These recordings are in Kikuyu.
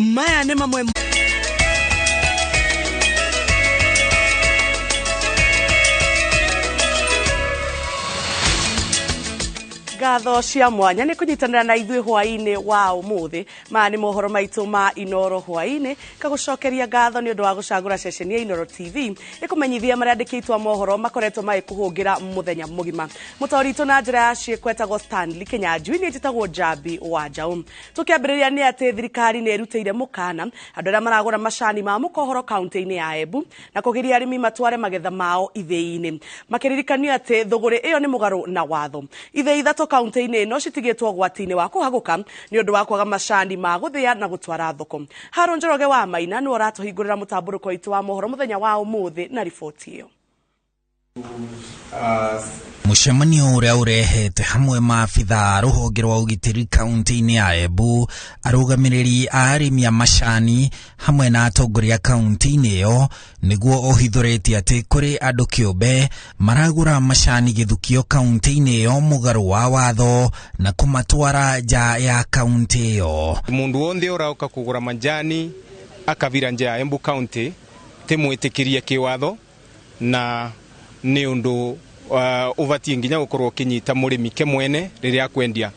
Maya nĩ mamwe. Ngatho cia mwanya nĩ kũnyitanĩra na ithuĩ hwaĩ-inĩ wa ũmũthĩ. Maya nĩ mohoro maitũ ma Inoro hwaĩ-inĩ. Ngagũcokeria ngatho nĩ ũndũ wa gũcagũra ceceni ya Inoro TV ĩkũmenyithia marĩa andĩki aitũ a mohoro makoretwo magĩkũhũngĩra mũthenya mũgima. Mũtaũri witũ na njĩra ya ciĩko etagwo Stanley Kĩnyanjui, niĩ njĩtagwo Njambi wa Njaũ. Tũkĩambĩrĩria nĩ atĩ thirikari nĩ ĩrutĩire mũkana andũ arĩa maragũra macani ma mũkohoro kaunti-inĩ ya Embu na kũgiria arĩmi matware magetha mao ithĩi-inĩ, makĩririkanio atĩ thũgũrĩ ĩyo nĩ mũgarũ na watho. Ithĩi 3 kaunti-inĩ ĩno citigĩtwo ũgwati-inĩ wa kũhagũka nĩ ũndũ wa kwaga macani ma gũthĩa na gũtwara thoko. Harũ Njoroge wa Maina nĩwe ũratũhingũrĩra mũtambũrũko witũ wa mohoro mũthenya wa ũmũthĩ na riboti ĩyo. Mũcemanio ũrĩa ũrehete hamwe maabitha rũhonge rwa ũgitĩri kaunti-inĩ ya Embu, arũgamĩrĩri a arĩmi a macani hamwe na atongoria kaunti-inĩ ĩyo nĩguo ũhithũrĩtie atĩ kũrĩ andũ kĩũmbe maragũra macani gĩthukio kaunti-inĩ ĩyo mũgarũ wa watho na kũmatwara nja ya kaunti ĩyo. Mundu wonthe ũraũka kũgũra majani akavira nja ya Embu County timwĩtĩkĩrie kĩwatho, na nĩ ũndũ ũbatiĩ nginya gũkorwo ũkĩnyita mũrĩmi ke mwene rĩrĩa akwendia.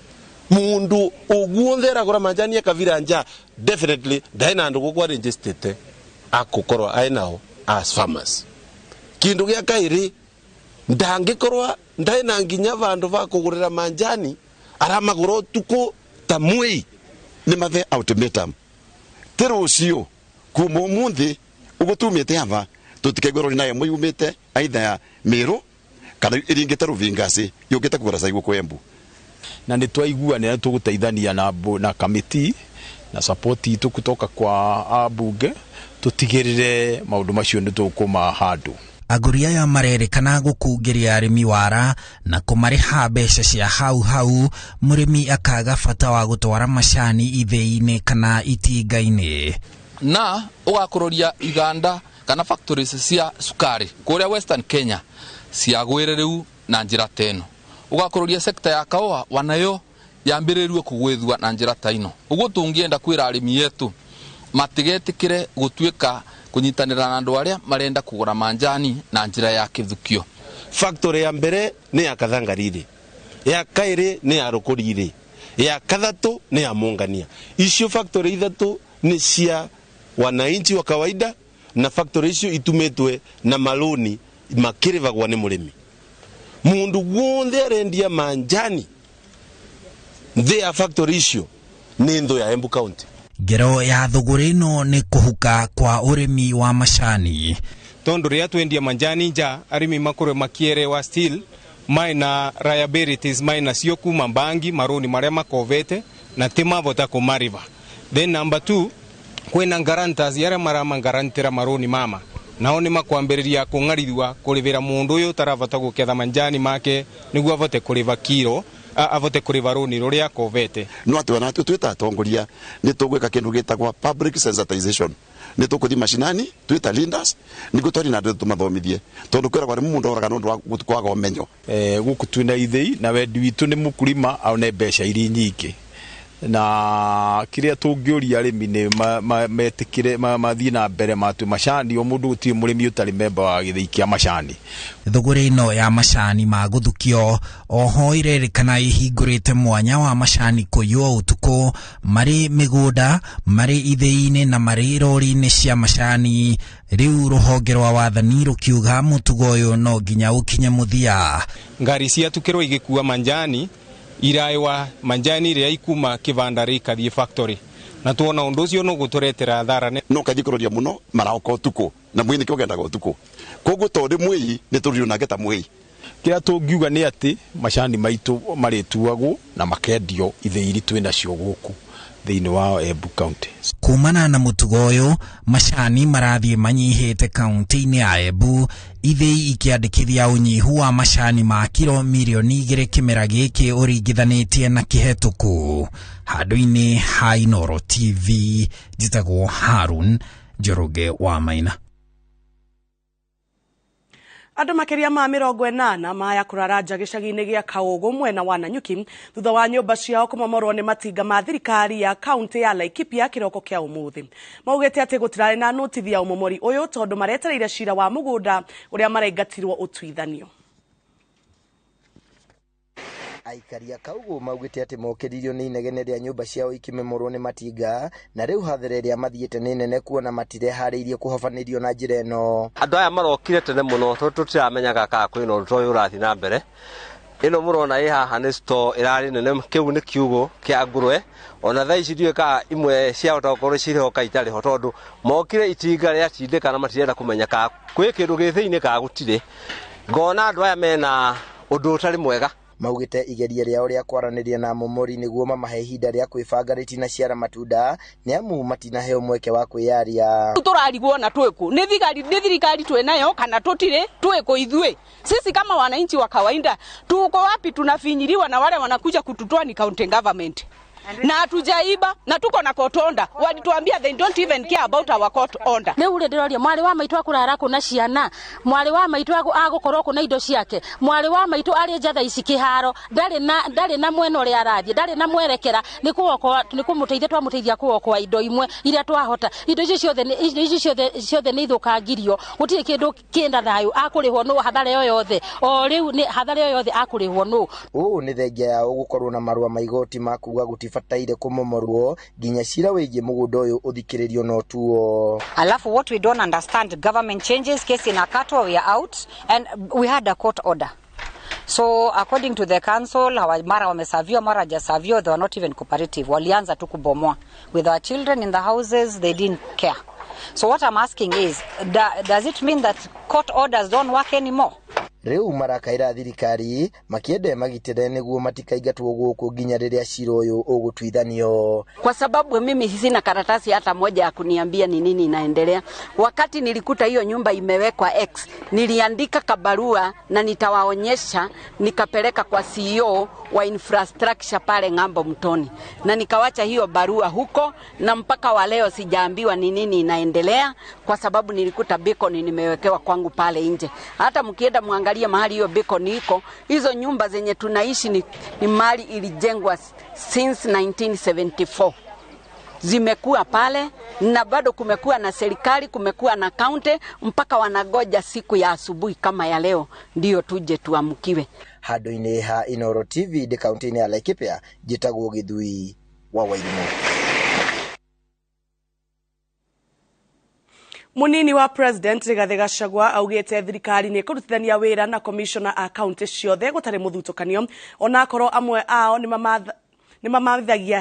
Mundu ũguonthe aragũra majani akavira nja definitely ndaĩ na andũ gũkũ arĩnjĩstĩte akũkorwo aĩ nao as farmers. Kĩndũ gĩa kaĩrĩ ndangĩkorwo ndaĩ na nginya vandũ va kũgũrĩra manjani aramagũra ũtukũ ta mwei. Nĩ mathe ultimatum ti rũciũ kuma ũmũthĩ ũguo tumĩte ava tũtikaigua rori nayo ĩmwe yumĩte aitha ya Meru kana ĩringĩte Ruvingasi yũkĩte kũgũra cai gũkũ Embu. Na nĩ twaiguanĩra tũgũteithania na kamĩtĩ na support itũ kutoka kwa ambunge tũtigĩrĩre maũndũ macio nĩ tũkũma handũ. Agũri aya marerĩkana gũkungĩria arĩmi wara na kũmarĩha mbeca cia hau hau, mũrĩmi akaga bata wa gũtwara macani ithĩi-inĩ kana itinga-inĩ. Na ũgakũrũria iganda kana factories cia cukari kũrĩa Western Kenya ciagwĩre rĩu na njĩra ta ĩno. Ũgakũrũria sector ya kahũa wanayo yambĩrĩrue kũgwĩthua na njĩra ta ĩno. Ũguo tũngĩenda kwĩra arĩmi etu matigetĩkĩre gũtuĩka kũnyitanĩra na andũ arĩa marenda kũgũra manjani na njĩra ya kĩthukio. Factory ya mbere nĩ ya Kathangarire, ya kaĩrĩ nĩ ya Rũkũrire, ya kathatũ nĩ ya Mũngania. Icio factory ithatũ nĩ cia wananchi wa kawaida, na factory icio itumitwe na maloni makĩrĩhagwo nĩ mũrĩmi. Mundu guothe arendia manjani nthĩ ya factory icio nĩ nthũ ya Embu County. Ngero ya thũgũrĩ ĩno nĩ kũhuka kwa ũrĩmi wa macani. Tondu rĩrĩa twendia manjani nja arĩmi makorwe makĩerewa still maina liabilities maina cio kuma bangi maroni marĩa makovete na ti mavota kũmariva. Then number 2 kwĩna guarantors arĩa maramangarantĩra maroni mama nao nĩ makwambĩrĩria kũng'arithua kũrĩvĩra mũndũ ũyũ ũtarabota gũketha manjani make nĩguo avote kũrĩva kiro avote kũrĩva rũni rũrĩa akovete. No atĩ ona twĩ ta atongoria nĩ tũgwĩka kĩndũ gĩtagwo public sensitization. Nĩ tũkũthiĩ macinani twĩ ta leaders nĩguo twarie na andũ tũmathomithie, tondũ kwĩragwo nĩ mũndũ oraga nĩ ũndũ wa kwaga ũmenyo. Gũkũ twĩna ithĩi na wendi witũ nĩ mũkulima aone mbeca iria nyingĩ, na kĩrĩa tũngĩũria arĩmi nĩ metĩkĩre mathiĩ na mbere matue macani. O mũndũ gũtirĩ mũrĩmi ũtarĩ memba wa gĩthĩi kĩa macani. Thũgũrĩ ĩno ya macani ma gũthukio oho ĩrerĩkana ĩhingũrĩte mwanya wa macani kũiywo ũtukũ marĩ mĩgũnda, marĩ ithĩi-inĩ na marĩ rori-inĩ cia macani. Rĩu rũhonge rwa wathani rũkiuga mũtugo ũyũ no nginya ũkinye mũthia. Ngari ciatukĩrwo igĩkua manjani iraiwa manjani rĩa ikuma kĩbanda rĩkathiĩ factory, na tuona ũndũ ũcio no gũtũretera thara. No kathi kũroria mũno maraoka ũtukũ na mwĩi nĩkĩo ũgendaga ũtukũ, koguo tondũ mwĩi nĩ tũrĩ nake ta mwĩi. Kĩrĩa tũngiuga nĩ atĩ macani maitũ marĩtuagwo na makendio ithĩi iria twĩ nacio gũkũ thĩinĩ wa Embu County. Kumana na mũtugo ũyũ, macani marathiĩ manyihĩte kaunti-inĩ ya Embu, ithĩi ikĩandĩkithia ũnyihu wa macani ma kiro mirioni igĩrĩ kĩmera gĩkĩ ũringithanĩtie na kĩhetũku. Handũ-inĩ ha Inoro TV, njĩtagwo Harun Njoroge wa Maina. Andũ makĩria ma 80 maya kũrara nja gĩcagi-inĩ gĩa Kaũgũ mwena wa Nanyuki thutha wa nyũmba ciao kũmomorwo nĩ matinga ma thirikari ya kaunti ya Laikipia kĩroko kĩa ũmũthĩ. Maugĩte atĩ gũtirarĩ na notithi ya ũmomori ũyũ tondũ maretereire cira wa mũgũnda ũrĩa maraingatirwo ũtuithanio. Aikari a Kaũgũ maugĩte atĩ mokĩririo nĩ inegene rĩa nyũmba ciao ikĩmomorwo nĩ matinga na rĩu hathara ĩrĩa mathiĩte nĩ nene kuona matireharĩirie kũhobanĩrio na njĩra ĩno. Andũ aya marokire tene mũno tondũ tũtiramenyaga kana kwĩna ũndũ ta ũyũ ũrathiĩ na mbere. Ĩno mũrona ĩ haha nĩ store ĩrarĩ nene, kĩu nĩ kiugũ kĩa ngũrwe. Ona thaa ici ndiũĩ kana imwe ciahota gũkorwo cirĩ ho kana itarĩ ho tondũ mokire itinga rĩatindĩka na matirenda kũmenya kana kwĩ kĩndũ gĩ thĩinĩ kana gũtirĩ. Ngona andũ aya mena ũndũ ũtarĩ mwega. Maugĩte igeria rĩao rĩa kwaranĩria na momori nĩguo mamahe ihinda rĩa kwĩbanga rĩtinaciara matunda nĩ amu matinaheo mweke wa kwĩyaria. Tũrarigwo na twĩkũ nĩ thigari nĩ thirikari twĩnayo kana tũtirĩ twĩkũ ithuĩ. Sisi kama wananchi wa kawaida tuko wapi? Tunafinyiliwa na wale wanakuja kututoa ni county government na hatujaiba na tuko na court order. Walituambia they don't even care about our court order. Rĩu rĩ ndĩroria mwarĩ wa maitũ akũrara kũ na ciana, mwarĩ wa maitũ agũkorwo kũ na indo ciake, mwarĩ wa maitũ arĩ nja thaa ici kĩharo, ndarĩ na mwena ũrĩa arathiĩ, ndarĩ na mwerekera, nĩ kũmũteithia twamũteithia kũokoa indo imwe iria twahota. Indo icio ciothe nĩ ithũkangirio, gũtirĩ kĩndũ kĩna thayũ akũrĩhwo nũ hathara ĩyo yothe, o rĩu nĩ hathara ĩyo yothe akũrĩhwo nũ. Ũũ nĩ thengia yao gũkorwo na marũa ma igoti ma kuga gũtibataire kũmomorwo nginya cira wĩgiĩ mũgũnda ũyũ ũthikĩrĩrio no tuo. Alafu what we don't understand, government changes, kesi inakatwa, we are out and we had a court order. So according to the council, mara wamesaviwa mara hajasaviwa, they were not even cooperative. Walianza tu kubomoa with our children in the houses, they didn't care. So what I'm asking is, does it mean that court orders don't work anymore? Rĩu marakaĩra thirikari makiende magitĩre nĩguo matikaingatwo gũkũ nginya rĩrĩa cira ũyũ ũgũtuithanio. Kwa sababu mimi sina karatasi hata moja ya kuniambia ni nini inaendelea. Wakati nilikuta hiyo nyumba imewekwa X, niliandika kabarua na nitawaonyesha, nikapeleka kwa CEO wa infrastructure pale Ng'ambo Mtoni, na nikawacha hiyo barua huko, na mpaka wa leo sijaambiwa ni nini inaendelea, kwa sababu nilikuta beacon nimewekewa kwangu pale nje. Hata mkienda muangalie mahali hiyo beacon iko, hizo nyumba zenye tunaishi ni mali ilijengwa since 1974. Zimekuwa pale na bado kumekuwa na serikali, kumekuwa na county, mpaka wanagoja siku ya asubuhi kama ya leo ndio tuje tuamkiwe. Handũ-inĩ ha Inooro TV ndĩ kaunti-inĩ ya Laikipia, njĩtagwo Gĩthui wa Wairimu. Munini wa President Rigathi Gachagua augite thirikari ni kurutithania wira na commissioner a county ciothe gutari muthutukanio onakorwo amwe ao ni mamahahithagia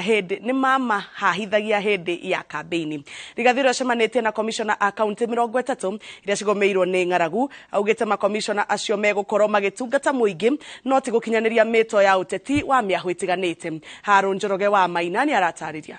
hindi ya kambeini. Rigathi ũrĩa acemanĩtie na commissioner a county 30 iria cigomeirwo nĩ ng'aragu augite makomishona acio megũkorwo magĩtungata mũingĩ no ti gũkinyanĩria mĩto ya ũteti wa mĩahũ ĩtiganĩte. Harũ Njoroge wa Maina nĩ aratarĩria.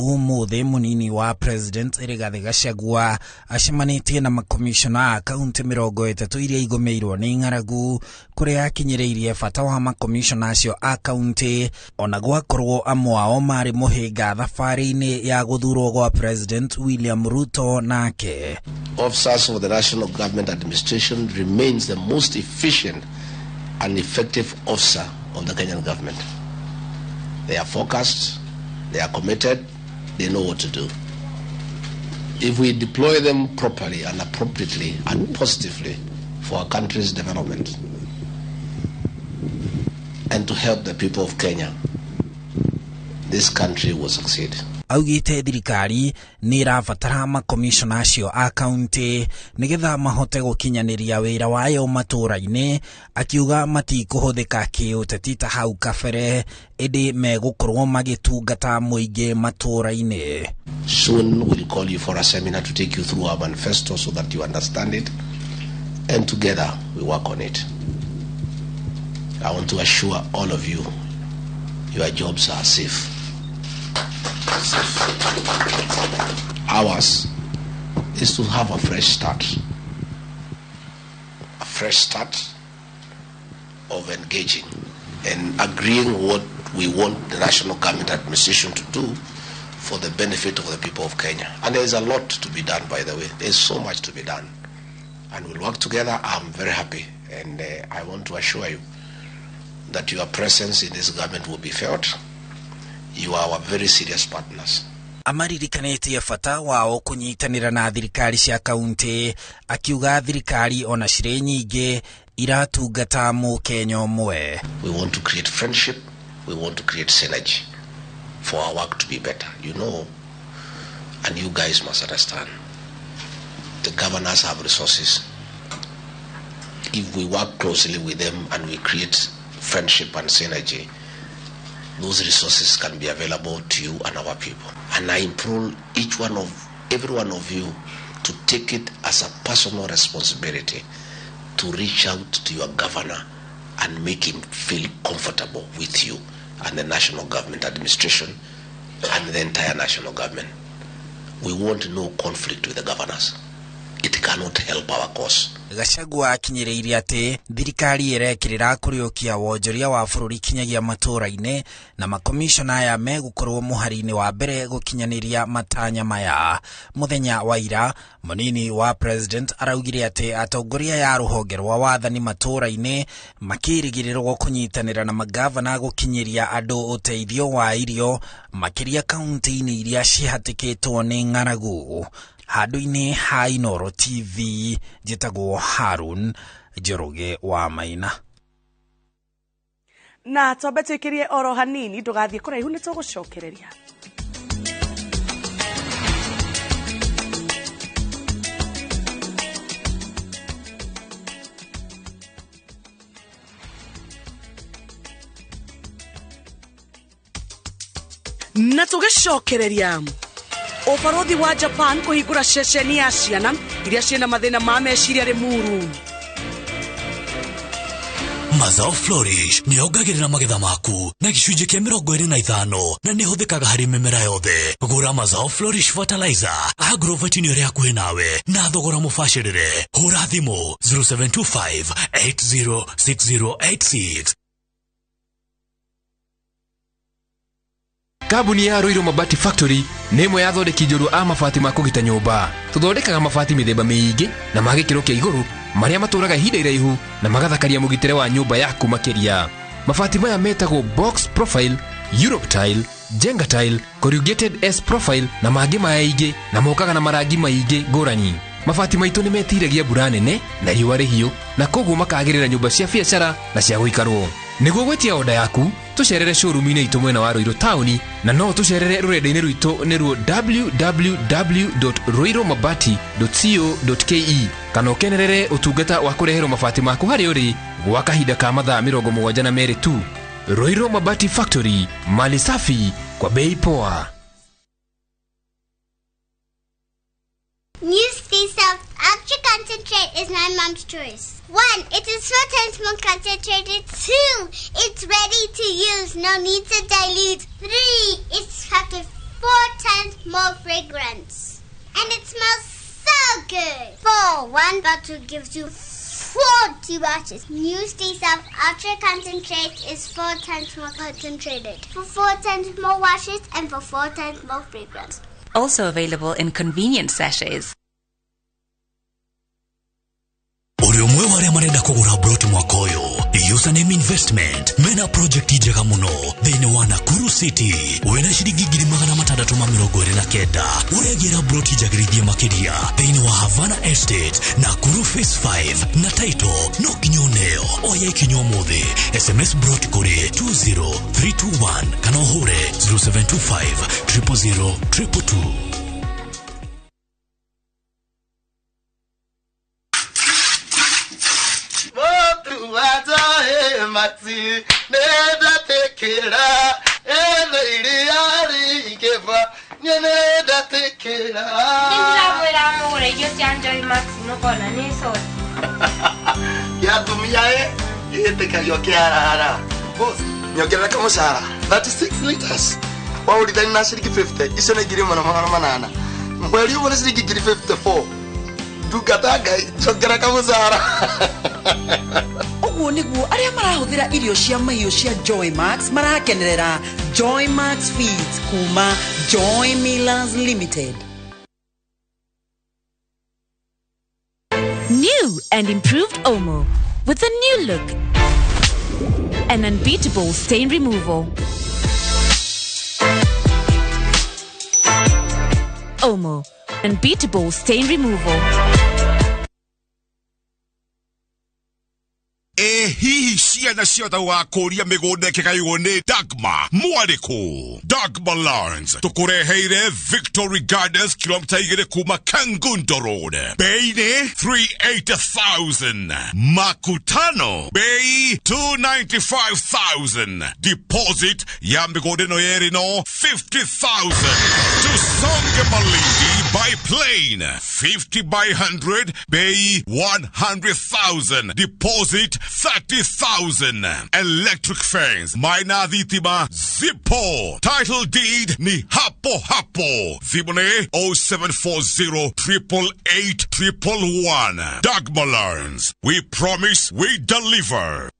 Umuthi munini wa President Rigathi Gachagua acemanĩtie na makomishona a kaunti 30 iria igomeirwo nĩ ng'aragu kũrĩa akinyĩrĩirie bata wa makomishona acio a kaunti ona gwakorwo amwe ao marĩ mũhĩnga thabarĩ-inĩ ya gũthurwo gwa President William Ruto nake. Officers of the National Government Administration remains the most efficient and effective officer of the Kenyan government. They are focused, they are committed, they know what to do. If we deploy them properly and appropriately and positively for our country's development and to help the people of Kenya, this country will succeed. Augite thirikari nĩ ĩrabatara makomishona acio a kaunti nĩgetha mahote gũkinyanĩria wĩra wayo matũũra-inĩ, akiuga matikũhũthĩka kĩũteti ta hau kabere ĩndĩ megũkorwo magĩtungata mũingĩ matũũra-inĩ. Soon we'll call you for a seminar to take you through our manifesto so that you understand it, and together we work on it. I want to assure all of you, your jobs are safe. Ours is to have a fresh start. A fresh start of engaging and agreeing what we want the national government administration to do for the benefit of the people of Kenya. And there is a lot to be done, by the way. There is so much to be done. And we'll work together. I'm very happy, and I want to assure you that your presence in this government will be felt. You are our very serious partners. Amaririkanĩtie bata wao kũnyitanĩra na thirikari cia kaunti, akiuga thirikari ona cirĩ nyingĩ iratungata mũkenya ũmwe. We want to create friendship, we want to create synergy for our work to be better. You know, and you guys must understand, the governors have resources. If we work closely with them and we create friendship and synergy, those resources can be available to you and our people. And I implore every one of you to take it as a personal responsibility to reach out to your governor and make him feel comfortable with you and the national government administration and the entire national government. We want no conflict with the governors. It cannot help our cause. Gachagua akinyĩrĩirie atĩ thirikari ĩrekĩrĩra kũrĩũkia wonjoria wa bũrũri kinyagia matũũra-inĩ na makomishona aya megũkorwo mũhari-inĩ wa mbere gũkinyanĩria matanya maya. Mũthenya wa ira, mũnini wa president araugire atĩ atongoria ya rũhonge rwa wathani matũũra-inĩ makĩrĩgĩrĩrwo kũnyitanĩra na magavana gũkinyĩria andũ ũteithio wa irio makĩria kaunti-inĩ iria cihatĩkĩtwo nĩ ng'aragu. Handũ-inĩ ha Inooro TV njĩtagwo Harun Njoroge wa Maina. Na twambe twĩkĩrie oro hanini, ndũgathiĩ kũraihu nĩ tũgũcokereria. Na tũgĩcokereria ũbarũthi wa Japan kũhingũra ceceni ya ciana iria ciĩna mathĩna ma meciria Limuru. Mazao Flourish nĩ yongagĩrĩra magetha maku na gĩcunjĩ kĩa 25 na nĩ ĩhũthĩkaga harĩ mĩmera yothe. Gũra Mazao Flourish Fertilizer agrovet-inĩ ĩrĩa hakuhĩ nawe na thogora mũbacĩrĩre. Hũra thimũ 0725 806086. Kambuni ya Ruiru Mabati Factory nĩ ĩmwe ya athondeki njorua a mabati ma kũgita nyũmba. Tũthondekaga mabati mĩthemba mĩingĩ na ma gĩkĩro kĩa igũrũ marĩa matũraga ihinda iraihu na magathakaria mũgitĩre wa nyũmba yaku makĩria. Mabati maya metagwo box profile, Europe tile, Jenga tile, corrugated S profile na mangĩ maingĩ na mokaga na marangi maingĩ ngũrani. Mabati maitũ nĩ metiragia mbura nene na riũa rĩhiũ na koguo makagĩrĩra nyũmba cia biacara na cia gũikarwo. Nĩguo gwĩtia oda yaku, tũcerere showroom-inĩ itũ mwena wa Ruiru taũni na no tũcerere rũrenda-inĩ rwitũ nĩruo www.ruirumabati.co.ke kana ũkenerere ũtungata wa kũreherwo mabati maku harĩa ũrĩ gwa kahinda ka mathaa 72 tu. Ruiru Mabati Factory, mali safi kwa bei poa. New South Ultra Concentrate is my mom's choice. 1, it is 4 times more concentrated. 2, it's ready to use, no need to dilute. 3, it's packed with 4 times more fragrance. And it smells so good. 4, 1 bottle gives you 40 washes. New Stay Soft Ultra Concentrate is 4 times more concentrated. For 4 times more washes and for 4 times more fragrance. Also available in convenient sachets. Ũrĩ ũmwe wa arĩa marenda kũgũra broti mwaka ũyũ. Username Investment mena project njega mũno thĩinĩ wa Nakuru City. Wĩna ciringi 629 ũregĩra broti njagĩrithie makĩria thĩinĩ wa Havana Estate, Nakuru Phase 5 na title no nginya ũneo. Oya ikinya ũmũthĩ, SMS broti kũrĩ 20321 kana ũhũre 0725 000 222. Mati nenda tekera ene iriari ikeva nenda tekera ndamwira mugure irio cia Joy Max nukona ni soti ya tumia itikagio kiarara boss nyongerera kamushahara 36 liters waurithani na ciringi 50 icio nĩ 1800 mweri ũmwe nĩ ciringi 54 ndungata ngai njongera kamushahara. Ũguo nĩguo arĩa marahũthĩra irio cia mahiũ cia Joy Max marakenerera Joy Max Feeds kuma Joy Millers Limited. New and improved Omo with a new look and unbeatable stain removal. Omo, unbeatable stain removal. Ĩ hihi ciana ciothe gũgakũria mĩgũnda ĩkĩgaywo nĩ Dagma mwarĩkũ? Dagma Lands tũkũreheire Victory Gardens, kilomita 2 kuma Kangundo Road, bei nĩ 380,000, Makutano bei 295,000, deposit ya mĩgũnda ĩno yerĩ no 50,000. Tusonge Malindi by plane, 50 by 100, bei 100,000, deposit 30,000. Electric fence, maina thitima zipo, title deed ni hapo hapo. Thimũ nĩ 0740 888 111. Dagma Lands, we promise, we deliver.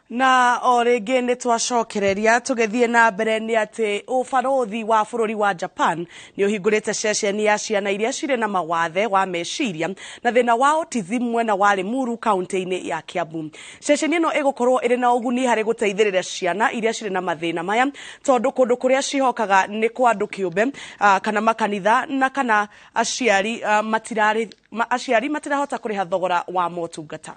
Na o rĩngĩ nĩ twacokereria tũgĩthiĩ na mbere nĩ atĩ ũbarũthi wa bũrũri wa Japan nĩ ũhingũrĩte ceceni ya ciana iria cirĩ na mawathe wa meciria na thĩna wa autism mwena wa Limuru kaunti-inĩ ya Kiambu. Ceceni ĩno ĩgũkorwo ĩrĩ na ũguni harĩ gũteithĩrĩria ciana iria cirĩ na mathĩna maya, tondũ kũndũ kũrĩa cihokaga nĩ kwa andũ kĩũmbe, kana makanitha, na kana aciari aciari matirahota kũrĩha thogora wa motungata.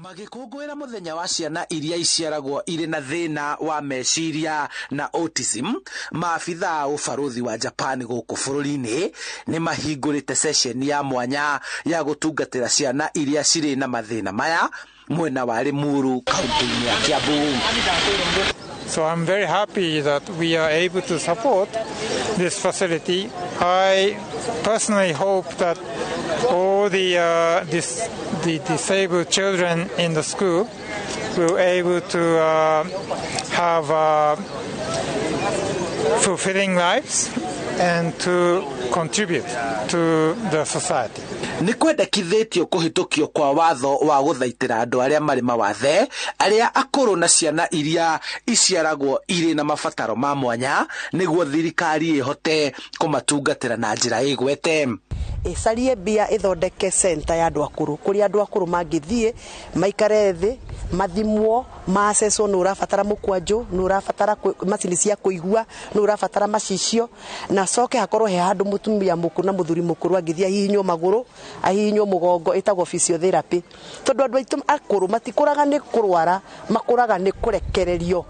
Magĩkũngũĩra mũthenya wa ciana iria iciaragwo irĩ na thĩna wa meciria na autism, maabitha a ũbarũthi wa Japan gũkũ bũrũri-inĩ nĩ mahingũrĩte ceceni ya mwanya ya gũtungatĩra ciana iria cirĩ na mathĩna maya mwena wa Limuru kaunti-inĩ ya Kiambu. So I'm very happy that we are able to support this facility. I personally hope that all the disabled children in the school will able to have fulfilling lives and to contribute to the society. Nĩ kwendekithĩtio kũhĩtũkio kwa watho wa gũthaitĩra andũ arĩa marĩ mawathe, arĩa akũrũ na ciana iria iciaragwo irĩ na mabataro ma mwanya, nĩguo thirikari ĩhote kũmatungatĩra na njĩra ĩgwete. Ĩcarie mbia ĩthondeke center ya andũ akũrũ, kũrĩa andũ akũrũ mangĩthiĩ maikare thĩ, mathimwo, maacecwo nĩ ũrabatara mũkwanjũ, nĩ ũrabatara macini cia kũigua, nĩ ũrabatara macicio, na coke hakorwo he handũ mũtumia mũkũrũ na mũthuri mũkũrũ angĩthiĩ ahihinywo magũrũ, ahihinywo mũgongo, ĩtagwo physiotherapy. Tondũ andũ aitũ akũrũ matikũraga nĩ kũrwara, makũraga nĩ kũrekererio.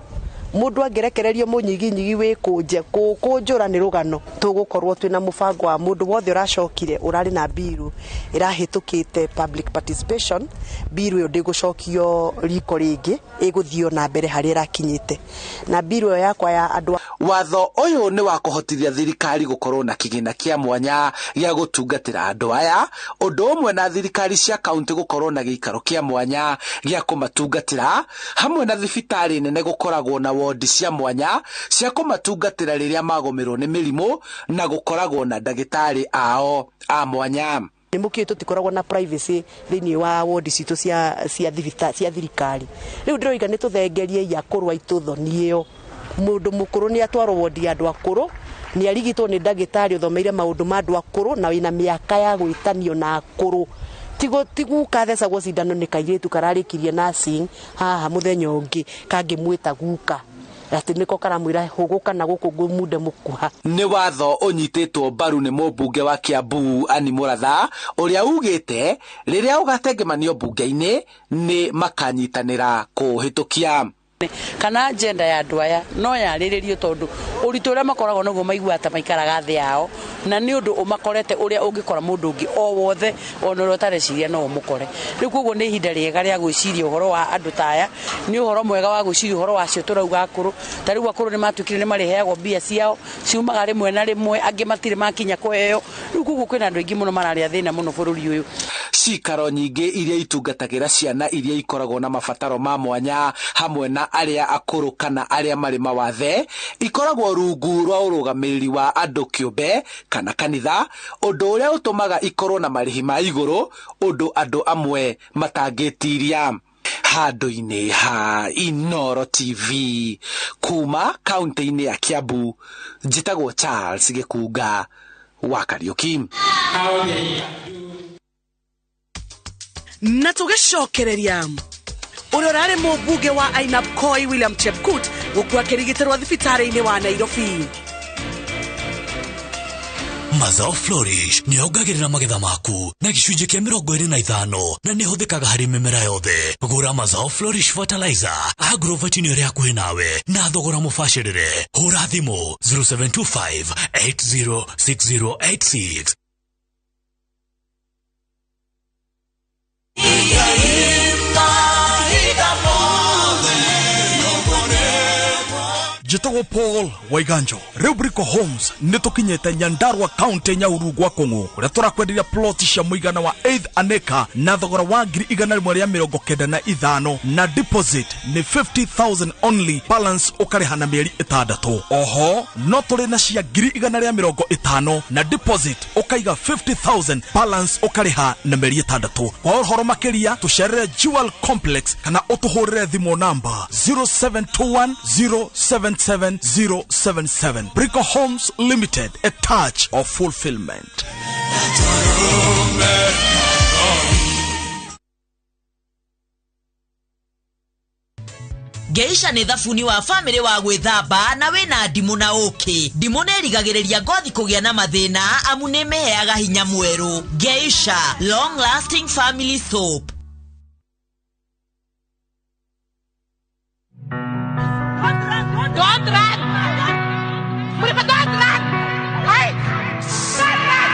Mũndũ angĩrekererio mũnyiginyigi wĩkũnje, kũũkũnjũra nĩ rũgano. Tũgũkorwo twĩna mũbango wa mũndũ wothe ũracokire ũrarĩ na mbiru ĩrahĩtũkĩte public participation, mbiru ĩyo ndĩgũcokio riko rĩngĩ, ĩgũthiĩ na mbere harĩa ĩrakinyĩte. Na mbiru ĩyo yakwa ya andũ. Watho ũyũ nĩ wa kũhotithia thirikari gũkorwo na kĩgĩna kĩa mwanya gĩa gũtungatĩra andũ aya, ũndũ ũmwe na thirikari cia kaunti gũkorwo na gĩikaro kĩa mwanya gĩa kũmatungatĩra, hamwe na thibitarĩ nene gũkoragwo na wondi cia mwanya cia kũmatungatĩra rĩrĩa magũmĩrwo nĩ mĩrimũ, na gũkoragwo na ndagĩtarĩ ao a mwanya. Nĩ mũkĩĩ tũtikoragwo na privacy thĩinĩ wa wondi citũ cia thibitarĩ cia thirikari. Rĩu ndĩroiga nĩ tũthengerie akũrũ aitũ thoni ĩyo. Mũndũ mũkũrũ nĩ atwarwo wondi ya andũ akũrũ, nĩ arigitwo nĩ ndagĩtarĩ ũthomeire maũndũ ma andũ akũrũ na wĩna mĩaka ya gwĩtanio na akũrũ. Tiguka thecagwo cindano nĩ kairĩtu kararĩkirie nursing haha mũthenya ũngĩ kangĩmwĩta guka, atĩ nĩko karamwĩra hũgũka na gũkũ ngũmunde mũkuha. Nĩ watho ũnyitĩtwo mbaru nĩ mũmbunge wa Kiambu Anne Mũratha, ũrĩa ugĩte rĩrĩa ũgatengemanio mbunge-inĩ nĩ makanyitanĩra kũũhĩtũkia. Kana agenda ya andũ aya no yarĩrĩrio, tondũ ũritũ ũrĩa makoragwo naguo maiguaga ta maikaraga thĩ yao, na nĩ ũndũ ũmakorete ũrĩa ũngĩkora mũndũ ũngĩ o wothe ona ũrĩa ũtareciria no ũmũkore. Rĩu koguo nĩ ihinda rĩega rĩa gwĩciria ũhoro wa andũ ta aya, nĩ ũhoro mwega wa gwĩciria ũhoro wa acio tũrauga akũrũ. Ta rĩu akũrũ nĩ matuĩkire nĩ marĩheagwo mbia ciao ciumaga rĩmwe na rĩmwe, angĩ matirĩ makinya kũheo. Rĩu koguo kwĩna andũ aingĩ mũno mararĩa thĩna mũno bũrũri ũyũ. Cikaro nyingĩ iria itungatagĩra ciana iria ikoragwo na mabataro ma mwanya hamwe na arĩa akũrũ kana arĩa marĩ mawathe ikoragwo rungu rwa ũrũgamĩrĩri wa andũ kĩũmbe kana kanitha, ũndũ ũrĩa ũtũmaga ikorwo na marĩhi ma igũrũ, ũndũ andũ amwe matangĩtiria. Handũ-inĩ ha Inoro TV kuma kaunti-inĩ ya Kiambu, njĩtagwo Charles Gĩkunga wa Kariuki. Na tũgĩcokereria ũrĩa ũrarĩ mũmbunge wa Ainabkoi William Chepkut gũkua akĩrigitĩrwo thibitarĩ-inĩ wa Nairobi. Mazao Flourish nĩ yongagĩrĩra magetha maku na gĩcunjĩ kĩa 25 na nĩ ĩhũthĩkaga harĩ mĩmera yothe. Gũra Mazao Flourish Fertilizer agrovet-inĩ ĩrĩa hakuhĩ nawe na thogora mũbacĩrĩre. Hũra thimũ 0725 806086. Njĩtagwo Paul Waiganjo. Rĩu Brico Homes nĩ tũkinyĩte Nyandarua County, Nyahururu gwa Kũng'ũ, kũrĩa tũrakwenderia plot cia mũigana wa 8 an acre na thogora wa 195,000, na deposit nĩ 50,000 only, balance ũkarĩha na mĩeri 6. Oho no tũrĩ na cia 150,000, na deposit ũkaiga 50,000, balance ũkarĩha na mĩeri 6. Kwa ũhoro makĩria tũcerere Jewel Complex kana ũtũhũrĩre thimũ namba 0721 077 077. Brico Homes Limited, a touch of fulfillment. Geisha nĩ thabuni wa famĩlĩ wa gwĩthamba na wĩna ndimũ na ũkĩ. Ndimũ nĩ ĩrigagĩrĩria ngothi kũgĩa na mathĩna amu nĩ ĩmĩheaga hinya mwerũ. Geisha long lasting family soap. Don't run! Muripa, don't run! Hey! Don't run!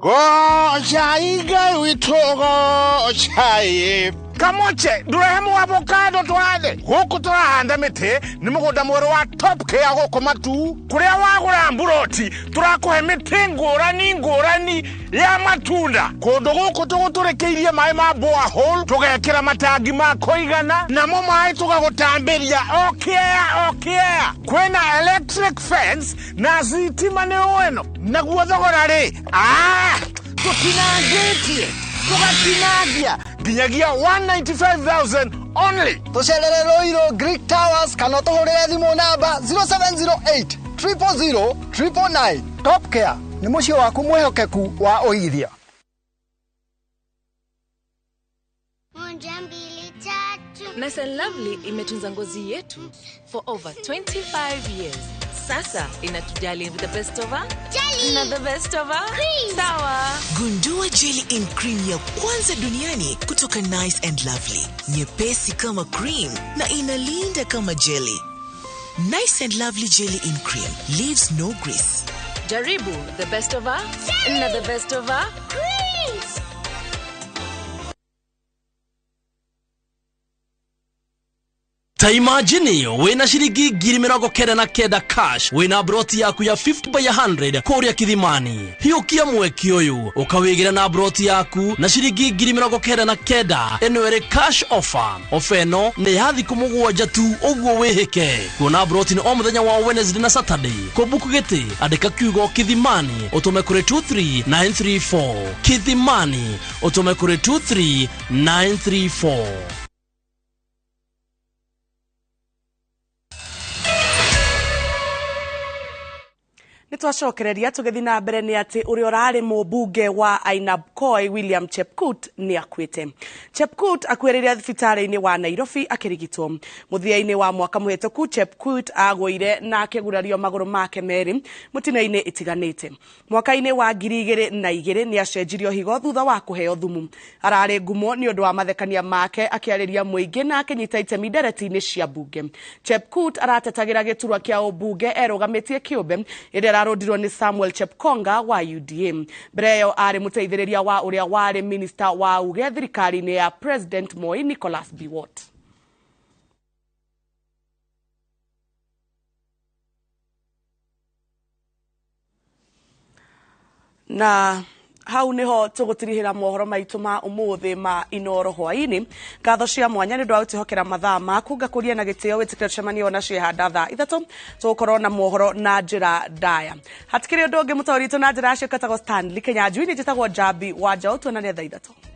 Goca Ngai witũ, gocai. Kamoche ndũrehe avocado twathe gũkũ tũrahanda mĩtĩ. Nĩ mũgũnda mwerũ wa Top Care gũkũ Matu, kũrĩa wagũra mburoti tũrakũhe mĩtĩ ngũrani ngũrani ya matunda. Kũndũ gũkũ tũgũtũrĩkĩirie maĩ ma borehole, tũgekĩra matangi ma kũigana, namo maĩ tũgagũtambĩria o kĩea o kĩea. Kwĩna electric fence na thitima nĩ weno. Naguo thogora rĩ, tũtinangĩtie, tũgatinangia nginyagia 195,000 only. Tũcerere Ruiru Greek Towers kana ũtũhũrĩre thimũ namba 0708 000 999. Top Care nĩ mũciĩ waku mwĩhokeku wa ũigithia. 1, 2, 3. Nice and Lovely imetunza ngozi yetu for over 25 years. Sasa inatujali with the best of her jelly na the best of her cream. Sawa. Gundua jelly in cream ya kwanza duniani kutoka Nice and Lovely. Nyepesi kama cream na inalinda kama jelly. Nice and Lovely jelly in cream leaves no grease. Jaribu the best of her jelly na the best of her creams. Ta imagine wina ciringi 99,000 cash, wina broti yaku ya 50 by 100 kuria Kithimani. Hiũkia mweki ũyũ ũkawĩgĩra na broti yaku na ciringi 99,000. Ĩno ĩrĩ cash offer. Ofa ĩno nĩ ya thikũ 7 tu, ũguo wĩhĩke. Kuona broti nĩ o mũthenya wa Wednesday na Saturday. Kũbuku gĩtĩ andĩka kiugo Kithimani ũtũme kũrĩ 23934. Kithimani ũtũme kũrĩ 23934. Nĩ twacokereria tũgĩthiĩ na mbere nĩ atĩ ũrĩa ũrarĩ mũmbunge wa Ainabkoi William Chepkut nĩ akuĩte. Chepkut akuĩrĩire thibitarĩ-inĩ wa Nairobi akĩrigitwo. Mũthia-inĩ wa mwaka mũhĩtũku Chepkut agũire na akĩgurario magũrũ make merĩ mũtino-inĩ ĩtiganĩte. Mwaka-inĩ wa 2002 nĩ acenjirio higo thutha wa kũheo thumu. Ararĩ ngumo nĩ ũndũ wa mathekania make akĩarĩria mũingĩ na akĩnyita itemi ndereti-inĩ cia mbunge. Chepkut aratetagĩra gĩturwa kĩa ũmbunge erũgamĩtie kĩũmbe ĩrĩa ararũndirwo nĩ Samuel Chepkonga wa UDA. Mbere ĩyo arĩ mũteithĩrĩria wa ũrĩa warĩ minister wa uge thirikari-inĩ ya President Moi Nicholas Biwott. Na Hau niho tũgũtirihĩra mohoro maitũ ma ũmũthĩ ma Inoro hwaĩ-inĩ. Ngatho cia mwanya nĩ ũndũ wa gũtwĩhokera mathaa maku. Ngakũria na gĩtĩo wĩtĩkĩre tũcemanie ona ciehanda thaa 3, tũgũkorwo na mohoro na njĩra ndaya. Hatikĩrĩ ũndũ ũngĩ, mũtaũri witũ na njĩra yacio ketagwo Stanley Kenyanjui, nĩ njĩtagwo Njambi wa Njaũ. Tuonane thaa 3.